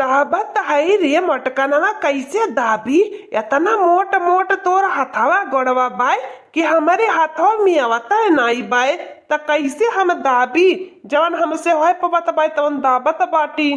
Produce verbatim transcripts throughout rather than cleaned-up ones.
दाबत हई रे मोटकनवा, कैसे दाबी? एतना मोट मोट तोर हथवा गोड़वा बाय कि हमरे हथवा में आवत नाई बाय, त कैसे हम दाबी? जवन हमसे होय पबत बाय तवन दाबत बाटी।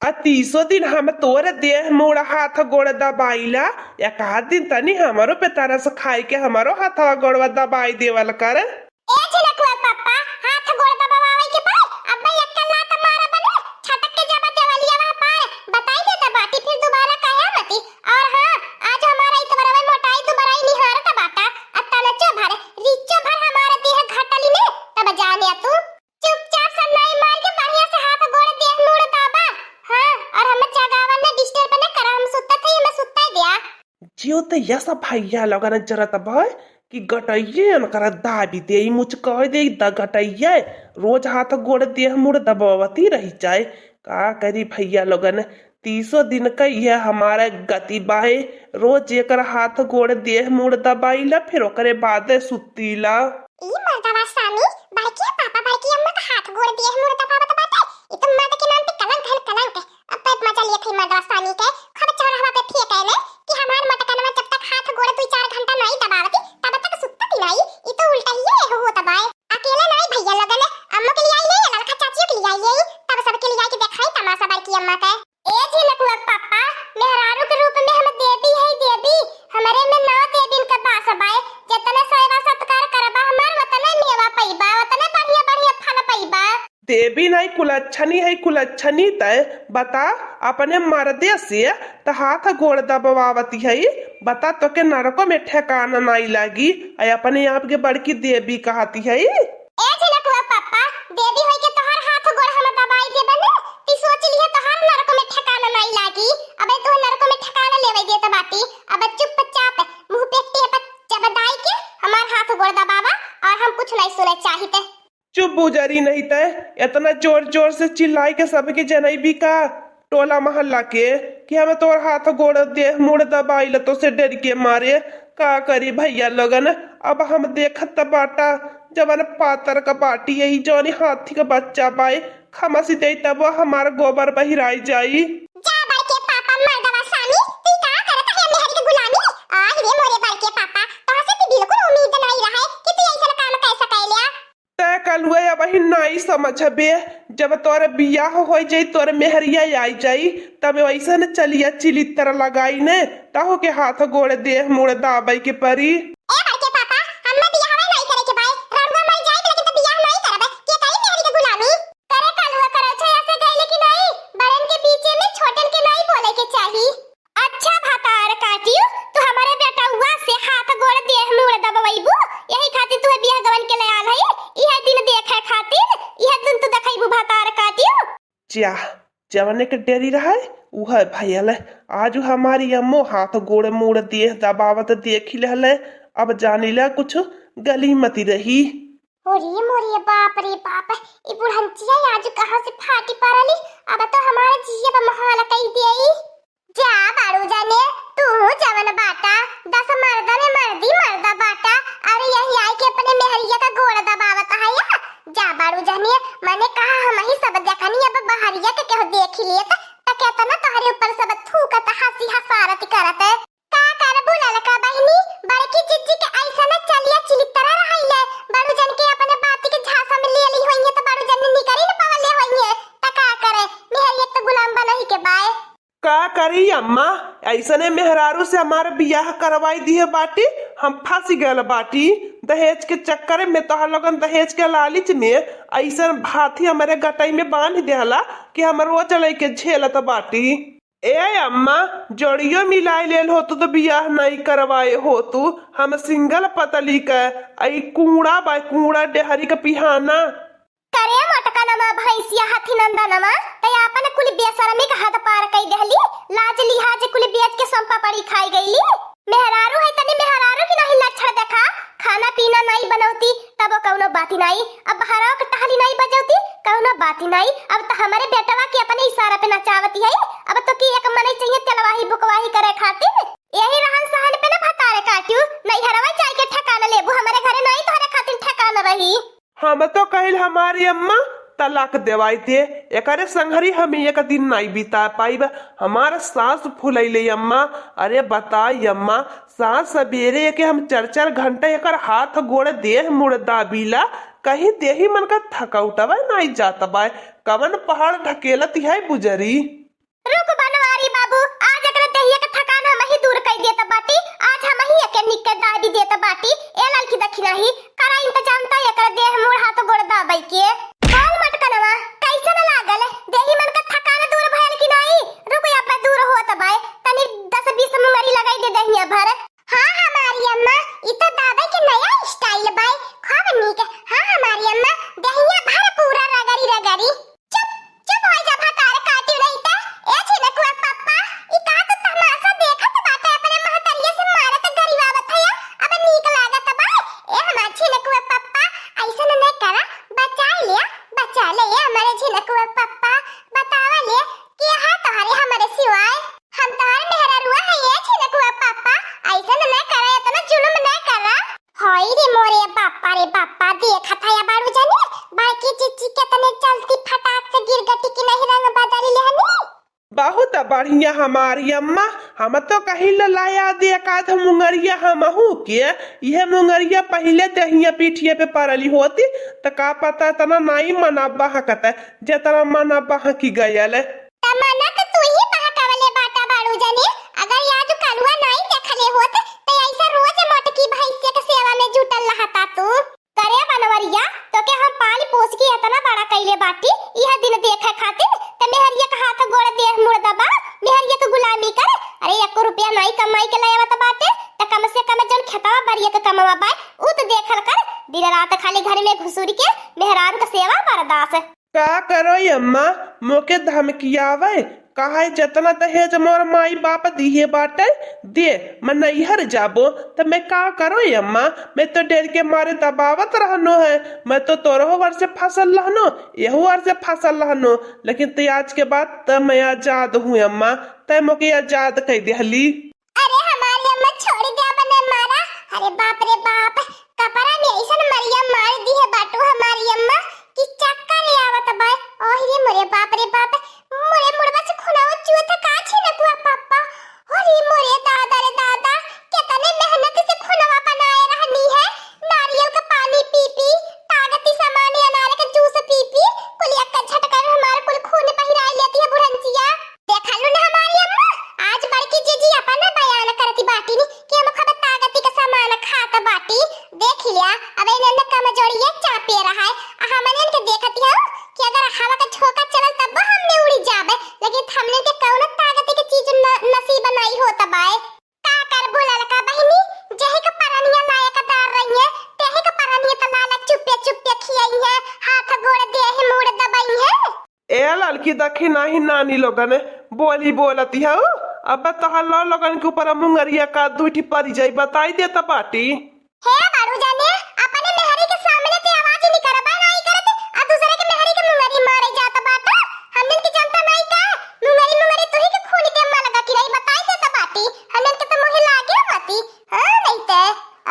आ तीसो दिन हम तोर देह मूड़ हाथ गोड़ दबाइला, एक आध दिन तनी हमरो पे तरस खाए के हमरो हथवा गोड़वा दबाई देवल कर। ए झिनकुआ पप्पा, हाथ गोड़ दबावे के पाए, अब एक्का लात मारा बने, छटक के जब देवलिया वह पार, बताई देता बाटी फिर दोबारा कहे मती। और हाँ, आज हमारा इतवरवे मोटाई दुबराई निहारत बाटा, आ तनचो भर, रिचो भर हमारा देह घटली ने, तब जाने तू। चुपचाप सन्नाई मार के बढ़िया से हाथ गोड़ देह मूड़ दाबा। हाँ, और हम जगावन न disturb न करा, हम सुत्ता थे, हमें सुत्ता दिया। जियो त यस भैया लोगन जरत बा कि गटइये अनकर दाबी दे, ई मुचकाय दे द गटइये। रोज हाथ गोड़ देह मुड़ दबावती रही जाए। का करी भैया लोगन, तीसो दिन का यह हमारा गति बाए। रोज एकर हाथ गोड़ देह मुड़ दबाइला, फिर ओकरे बाद सुतीला। ई मर्दवा स्वामी, बड़की पापा, बड़की अम्मा का हाथ गोड़ देह मुड़ दबावत बाटे। ई तो मर्द के नाम पे कलंक है, कलंक। अब तो मजा लिए थे मर्दवा स्वामी के, खूब चौराहा पे फेंके ने कि हमार मोटकनवा जब तक हाथ गोड़ दुई चार घंटा नाई दबावती, तब तक सुत्तती नाई। ई तो उल्टा ही ये हो होत बाए। अकेले नाई भैया लोगन, अम्मो के लिए आई ले, ललका चाचियों के लिए आई ले, तब सबके लिए आई के देखाई तमाशा बड़की अम्मा के। ए झिनकुआ पप्पा, मेहरारू के रूप में हम देवी है देवी, हमरे में नौ देवीन का बास बाए। जतने सेवा सत्कार करबा हमार, वतने मेवा पइबा, वतने बढ़िया बढ़िया फल पइबा। देवी नहीं, कुलच्छनी है, कुलच्छनी। तय बता, अपने मर्दे से त हाथ गोड़ दबवावती है, बता तोके नरको में ठेकाना नहीं लागी, आ अपने आप के बड़की देवी कहती है। ए झिनकुआ पप्पा, देवी होई के तोहार हाथ गोड़ हम दबाई देबे ने, ती सोच लिहे तोहार नरक में ठिकाना नाई लागी। अबे तू नरक में ठिकाना लेवे देत बाटी। अब चुपचाप मुंह पे टेप जबदाई के हमार हाथ गोड़ दबावा और हम कुछ नहीं सुने चाहित। चुप बुजरी नहीं तय, इतना जोर जोर से चिल्लाई के सबके जनई भी का? टोला महल्ला के कि हम तोर हाथ गोड़ देह मुड़ दबाइल तो से डर के मारे। का करी भैया लोगन, अब हम देखत त बाटा जवन पातर का बाटी यही जौनी हाथी का बच्चा बाए, खमसी दे तब हमार गोबर बहिराई जाई। जा बड़के पापा मर्दवा सामी, तू का करत है मेहरी के गुलामी? आह रे मोरे बड़के पापा, तोहसे तो बिल्कुल उम्मीद नहीं रहे कि तू ऐसा काम कैसे कैल्या। तय कलुआ अब ही नाई समझबे, जब तोर बियाह हो जाई, तोर मेहरिया आई जाई, तब वैसन चलिया चिलित्तर लगाई ने, तहु के हाथ गोड़ देह मुड़ दाबे के परी। ए बड़के पापा, हम्मे बियाहवे नाई करे के बाय, रड़ुआ मर जाए लेकिन तो बियाह नाई करबे, के करी मेहरी के गुलामी। करे कलुआ करे छै ऐसे गइले कि नाई, बड़न के बीचे में छोटन के नाई बोले के चाही। अच्छा भतार काटियो, तू हमरे बेटउआ से हाथ गोड़ देह मुड़ दबवइबू, यही खातिर तुहे बियाह गवन के ले आल हई, इहे दिन देखे खातिर, इहे दिन तू देखइबू भतार काटियो। जा, जवने के डेरी रहे, उहे भयल। आज हमारी अम्मो हाथ गोड़ मुड़ देह दबावत देखी लेहले, अब जानिला कुछ गली मती रही। अरे मोरे बाप रे बाप, ई बुढ़ंचिया आज कहाँ से फाटी पड़ली? अब तो हमारे जिए बा मोहाल कई देई। जा बाड़ू जाने, तू जवन बाटा, दस मर्दा में मर्दी मर्दा बाटा, अरे यही आई के अपने मेहरिया का गोड़ दबावत है या? जा बाड़ू जाने, मने कहा हम ही सब देखनी, अब बहरिया के केहू देख लिए त, त केतना तोहरे ऊपर सब थूकत, हंसी हसारत करत। का करबू ललका बहिनी, बड़की जिज्जी के ऐसा न चलिया चिलित्तरा रहइले, बड़ू जन के अपने बाती के झांसा में ले ली होइए त बड़ू जन निकरी न पवले होइए, त का करे, मेहरिया त गुलाम बनही के बाय। का करी अम्मा, ऐसने मेहरारू से हमार बियाह करवाई दिहे बाटी, हम फंस गयल बाटी। दहेज के चक्कर में तोहर लोगन दहेज के लालच में ऐसन भाथी हमरे गटई में बांध देहला कि हम रोज लइके झेलत बाटी। ए अम्मा, जोड़ियो मिलाए लेल होतू तो बियाह नहीं करवाए होतू, हम सिंगल पतली के, आई कूड़ा बाय कूड़ा डेहरी के पिहाना। करे मोटका नमा भैंसिया हाथी नंदनमा, तै आपन कुल बेशरमी के हद पार कई देहली, लाज लिहाज कुल बेच के संपा पड़ी खाई गईली। मेहरारू है तनी मेहरारू की नहीं लक्षण देखा, खाना पीना नहीं बनौती तबो कौनो बात नहीं, अब बहराव के टहली नहीं बजौती कौनो बात नहीं, अब तो हमारे बेटवा के अपने इशारा पे नचावती है, अब तो की एक मनई चाहिए तेलवाही बुकवाही करे खातिर। यही रहन सहन पे न भतारे काटियो, नैहरवा जाए के ठिकाना लेबू, हमारे घरे नहीं तोहरे खातिर ठिकाना रही। हम तो कहिल हमारी अम्मा, तलाक देवाई दे, एकरे संघरी हम एक दिन नाई बिता पाइब। हमार सास फुलैले अम्मा, अरे बताई अम्मा, सास सबेरे के हम चार चार घंटा एकर हाथ गोड़ देह मुड़ दाबीला, कहीं देही मन का थकौटवा नाई जात बाय, कवन पहाड़ ढकेलत है बुजरी। रुक बनवारी बाबू, आज एकरे देहिया के थकान हमही दूर कई देत बाटी, आज हमही एके निक के दाबी देत बाटी। ए ललकी दखिनाही, करा इंतजाम त एकरे देह मुड़ हाथ गोड़ दाबै के। बोल मटकनवा, कैसन लागल? देही मन के थकान दूर भयल कि नाई? रुक, अब दूर होत बाय, तनी दस बीस मुंगरी लगाई दे देहिया भर। हाँ हमारी अम्मा, ई तो दाबै के नया style बाय, खूब नीक। हाँ हमारी अम्मा, देहिया भर पूरा रगड़ी रगड़ी। चुप, चुप होइ जा भतार काटियो नहीं त। ए छिनकुआ पप्पा, ई का तू तमाशा देखत बाटे अपने महतरिया से मारत गरियावत है? अब नीक लागत बा? ए हमार छिनकुआ पप्पा, ऐसन नहीं करा, बचाई लिया, बचा ले ए हमारे छिनकुआ पप्पा, बतावा ले के है तोहरे हमरे सिवाय? हम तोहर मेहररुआ है ए छिनकुआ पप्पा, ऐसन नहीं करा, इतना जुलुम नहीं करा। हई रे मोरे बापा रे बापा, देखत हया बाड़ू जने, बड़की जिज्जी केतने जल्दी फटाक से गिरगटी की नहीं रंग बदल लेहनी। बहुत बढ़िया हमारी अम्मा, हम तो कहीं ललाया दे एकाध मुंगरिया हमहू के, इहे मुंगरिया पहिले देहिया पीठिए पे परली होती, त का पता इतना नाई मना बहकत, जेतना मना बहकी गयल। त मना त तू ही बहकावले बाटा बाड़ू जने, अगर याद कलुआ नाई देखले होत, त ऐसा रोज मोटकी भैंसिया के सेवा में जुटल रहता तू। करे बनवरिया, तोके हम पाल पोस के इतना बड़ा कइले बाटी, यह दिन देखे खातिर, त मेहरिया के हाथ गोड़ देह मुड़ दबा, मेहरिया के गुलामी कर। अरे, एको रुपया नाई कमाई के ले आवत बाटे, त कम से कम जौन खेतवा बरिया के कमवा बाय, उ त देखल कर। दिन रात खाली घर में घुसुर के मेहरान के सेवा बर्दाश्त। का करो अम्मा, मोके धमकियावे, कहे, "जतना दहेज मोर माई बाप दिहे बाटे, दे, मैं नैहर जाबो।" त मैं का करो अम्मा, मैं तो डर के मारे दबावत रहनो है, मैं तो तोरहो वर से फसल रहनो, यहू वर से फसल रहनो, लेकिन ते आज के बाद त मैं आजाद हूँ अम्मा, तै मोके आजाद कई देहली। अरे हमारी अम्मा छोड़ दे, अब न मारा। अरे बाप रे बाप, कपड़ा में ऐसन मरिया मार दी है बाटू हमारी अम्मा कि चक्कर ले आवत बा। ओह रे मोरे बाप रे बाप, मोरे मुड़वा से खुनावा चुअत का छिनकुआ पप्पा। अरे मोरे दादा रे दादा, कितने मेहनत से खुनवा बनाए रहनी है। नारियल का पानी पी पी, ताकती सामान अनार का जूस पी पी, कुल एक झटका में हमार कुल खून बहिराई लेती है बुढ़ंचिया। देखलू ना हमारी अम्मा, आज बड़की जीजी अपन ना बयान करती बाटी नी कि हम खूब ताकती का सामान खात बाटी। देख लिया, अब इन्हें न कमजोरिये चापे रहा है। आ हमन इनके देखती हूँ कि अगर हवा का झोंका चलल तब हमने उड़ी जाबे, लेकिन हमने के कौनो ताकती के चीज न, नसीब नहीं होता बाय। का करबू ललका बहिनी, जेही के परनिया लायकदार रही है, तेही के परनिया त लाला चुप्पे चुप्पे खियाई है, हाथ गोड़ देह मूड़ दबाई है। ए ललकी दखिनाही नानी लोगन, बोली बोलती हऊ, अब तोहर लो लोगन के ऊपर मुंगरिया का दुइठी परी जाई, बताई देत बाटी। हे बाड़ू जाने, अपने मेहरी के सामने ते आवाज ही नहीं करबा, नहीं करत, आ दूसरे के मेहरी के मुंगरी मारे जात बाटा। हमन के जनता नहीं का? मुंगरी मुंगरी तुही के खून के मलगा की रही, बताई देत बाटी। हमन के तो मुहे लागे मती। हाँ, नहीं ते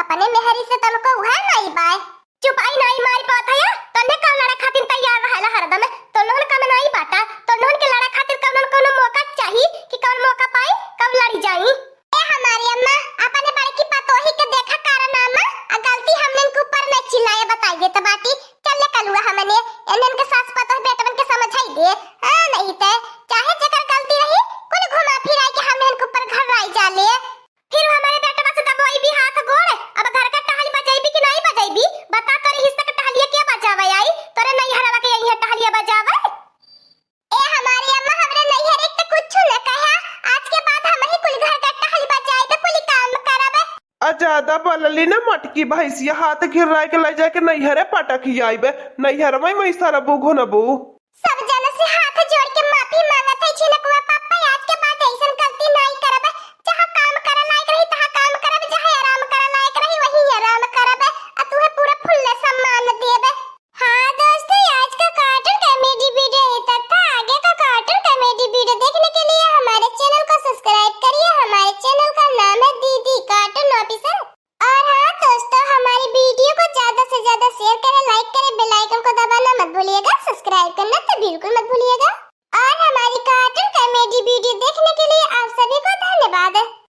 अपने मेहरी से तनको उहे नहीं बाय। चुपाई नाई मारी पावत हया, तन्ने का लड़े खातिर तैयार रहेला हरदम। तो लोहन का नाई बाटा, तो लोहन के लड़े खातिर कौनो न कौनो मौका चाही कि कौन मौका पाई, कब लड़ी जाई। ए हमारी अम्मा, अपने बड़की पतोही के देखा कारनामा, आ गलती हमनन के ऊपर नहीं चिल्लाए बताइए त बाटी। चल ले कलुआ हमने, इन्हन के सास पतोह बेटवन के समझाई दे। हाँ, नहीं ते, चाहे जेकर गलती रही, कुल घुमा फिराई के हमनन के ऊपर घर्राई जाले। फिर हमारे बेटवा से दबोई भी हाथ गोड़, अब घर का टहल बजैबी कि नहीं बजैबी? बता, तोरे हिस्सा के टहलिया के बजावे आई? तोरे नैहरवा के यही टहलिया बजावे? ए हमारी अम्मा, हमरे नैहर एक तो कुछ न कहा, आज के बाद हम ही कुल घर का टहल बजाइबे, कुल काम करबे। आ ज्यादा बोलली ना मटकी भैंसिया, हाथ घिर्राए के ले जाके नैहरे पटक आइबे, नैहर में मैं सारा बुघो न बू। सब जन से हाथ जोड़ के माफी मांगत है छिनकुआ पप्पा, आज के बाद ऐसन गलती नाई करब। जहाँ काम करे लायक रही तहाँ काम करब, जहाँ आराम करे लायक रही वहीं आराम करब। आ तुहे पूरा फुल्ले सम्मान देब। हाँ दोस्तों, आज का cartoon comedy video यहीं तक था। आगे का cartoon comedy video देखने के लिए हमारे channel को subscribe करिए। हमारे channel का नाम है दीदी Cartoon Official। और हाँ दोस्तों, हमारी video को ज्यादा से ज्यादा share करें, like करें, bell icon को दबाना मत भूलिएगा, subscribe बिल्कुल मत भूलिएगा। और हमारी cartoon comedy video देखने के लिए आप सभी को धन्यवाद।